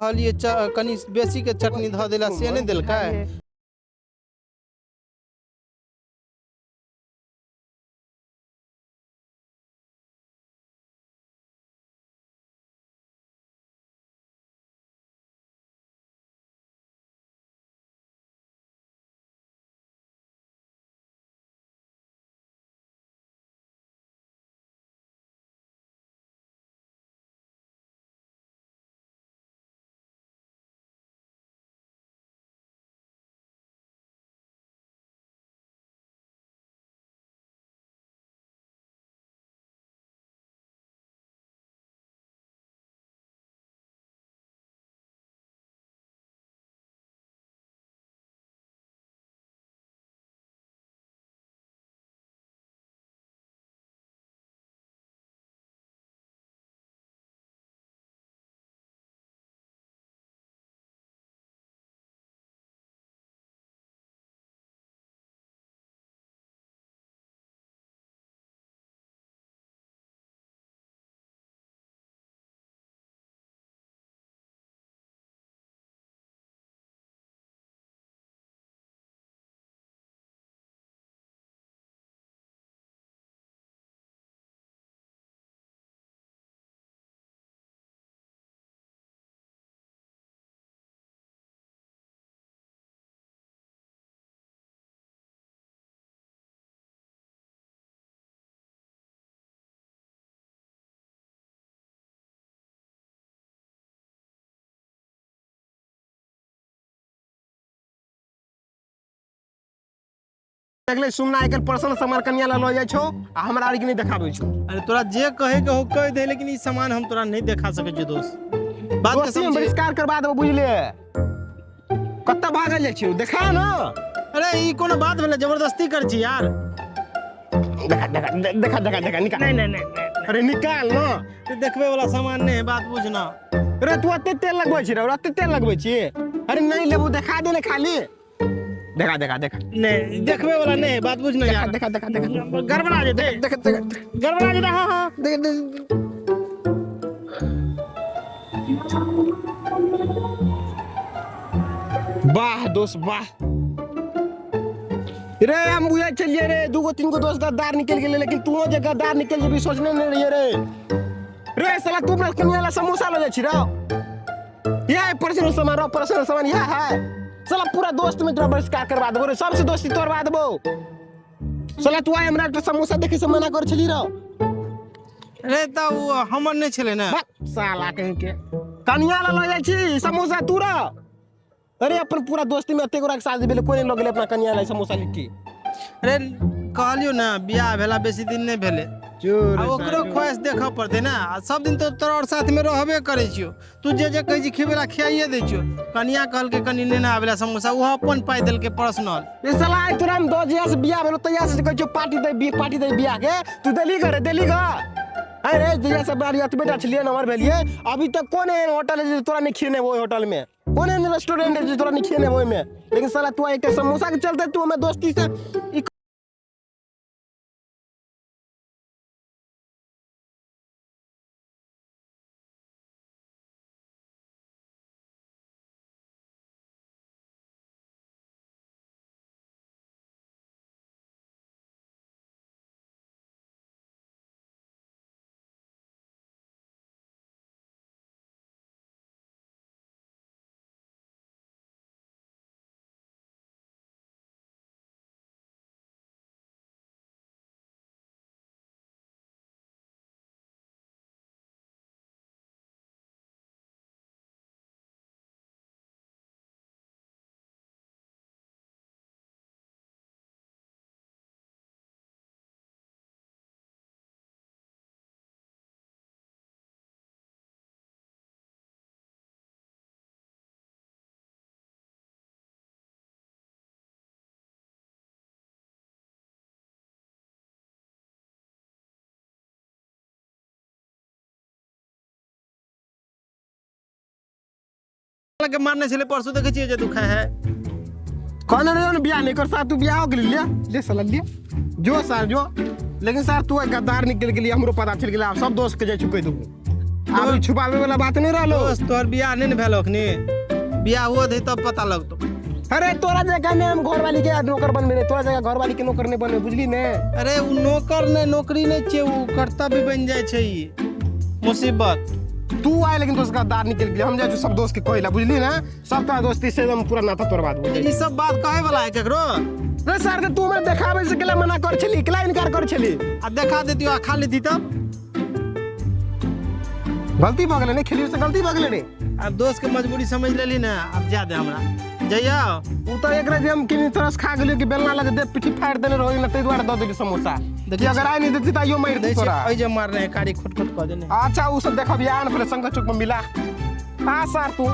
कहलियै कनि बेसीके चटनी धऽ देला से नहि देलकै। देखले सुनना आइ काल्हि पर्सनल सामान कनिया ला लऽ जाइ छौ आ हमरा आरके नहि देखाबै छौ। अरे तोरा जे कहे के हो कह दे, लेकिन ई सामान हम तोरा नहीं देखा सकै छियो दोस्त। बात के दोस्ती में समझ। बहिष्कार करवा देबो, बुझले? कतऽ भागल जाइ छियौ, देखा न। अरे ई कोनो बात भेलै, जबरदस्ती कर छी यार। देखा देखा देखा देखा देखा, निकाल। नहीं नहीं नहीं नहीं। अरे निकाल न। ई देखबे वाला सामान नहीं है, बात बुझना। अरे तू एते तेल लगबै छी रे, एते तेल लगबै छी? अरे नहीं लेबो, देखा दे ने खाली। देखा देखा देखा। नहीं देखबे वाला नहीं है, बात बुझना यार। देखा देखा देखा। गड़बड़ा जेतै। देखा देखा। गड़बड़ा जेतै। हाँ हाँ देख देख। वाह दोस्त वाह रे, हम बुझै छलियै रे दूगो तीन गो दोस्त गद्दार निकलि गेलै, लेकिन तू जे गद्दार निकलि जेबही सोचने नहि रहियै रे। रे साला तू अपना कनिया ला समोसा लऽ जाइ छी रे? यह पर्सनल सामान रो, पर्सनल सामान यह है। साला पूरा दोस्त में तोरा बहिष्कार करवा देबो रे, सबसे दोस्ती तोड़वा देबो। साला तू आइ हमरा एकटा समोसा देखै से मना कर छली रो। अरे तऽ ओ हमर नहि छलै ने। बक साला कहीं के कनिया ला लऽ जाइ छी समोसा तू रो। अरे अपन पूरा दोस्ती में एते गोरा के साथ भेलै, कोई नहि लऽ गेलै अपना कनिया ला समोसा लिट्टी। अरे कहलियौ ने बियाह भेला बेसी दिन नहि भेलै, आ ओकरो ख्वाहिश देखऽ पड़तै ने। आ सब दिन तऽ तोरा आओर साथमे रहबे करै छियौ, तू जे जे कहै छी खेबै ला खियाइए दै छियौ। कनिया कहलकै कनि नेने आबै ला समोसा, ओहो अपन पाइ देलकै पर्सनल। ए साला आइ तोरा हम दस जहिया से बियाह भेलो तहिया से कहै छियौ पार्टी दे, पार्टी दे बियाह के, तू देली गे रे, देली गे? अरे जहिया से बारी एतबे टा छलियै नमहर भेलियै, अभी तक कोन एहन होटल है जे तोरा नहि खिएने ओहि होटल में? कोन एहन रेस्टोरेंट है जे तोरा नहि खिएने ओहिमे? लेकिन साला तू एकटा समोसा के चलते तू हमें दोस्ती से ई के मारने छलै परसू, देखै छियै जे दुखाय है। कहने रहियो ने बियाह नहीं कर सार, तू बियाह हो गेली, ले ले साला ले जो सार जो। लेकिन सार तू गद्दार निकलि गेली, हमरो पता चलि गेलै, आब सब दोस्त के जाइ छी कहि देबो। आब ई छुपावे वाला बात नहीं रहलो। दोस्त, तोहर बियाह नहीं ने भेल अखनी, बियाह हुआ दे तब पता लगतो। अरे तोरा जगह में हम घरवाली के नौकर बनबे नहीं, तोरा जगह घरवाली के नौकर नहीं बनबे, बुझली ने? अरे उ नौकर नहीं, नौकरी नहीं छे, उ कर्तव्य बन जाए छे ई मुसीबत। तू आए लेकिन दोस्त गद्दार निकल गेलै। हम जाइ छी सब दोस्त के कहै ला, बुझली ने? सब तोरा दोस्ती से एकदम पूरा नाता तोड़वा देबो। ई सब बात कहे वाला है केकरो? रे सर, तू हमरा देखाबै से केला मना कर छली, केला इनकार कर छली? आ देखा देतियो आ खा लेती तब? गलती भऽ गेलै, नहि खेलियो से गलती भऽ गेलै रे। आब दोस्त के मजबूरी समझ लेली ने, आब जा दे हमरा जइया। उ तऽ एक रात हम किनी तरस खा गेलियो कि बेलना लगे दे पिठी फाड़ि देने रहो ने, ताहि दुआरे दऽ देली समोसा। देखै कि अगर आइ नहि देती तऽ आइयो मारि दै दी छै तोरा। एहि जे मारने है कारी खोट खोट कऽ देने। अच्छा, उ सब देखब, आन पहिले शंकर चौक में मिला। आ सर तू।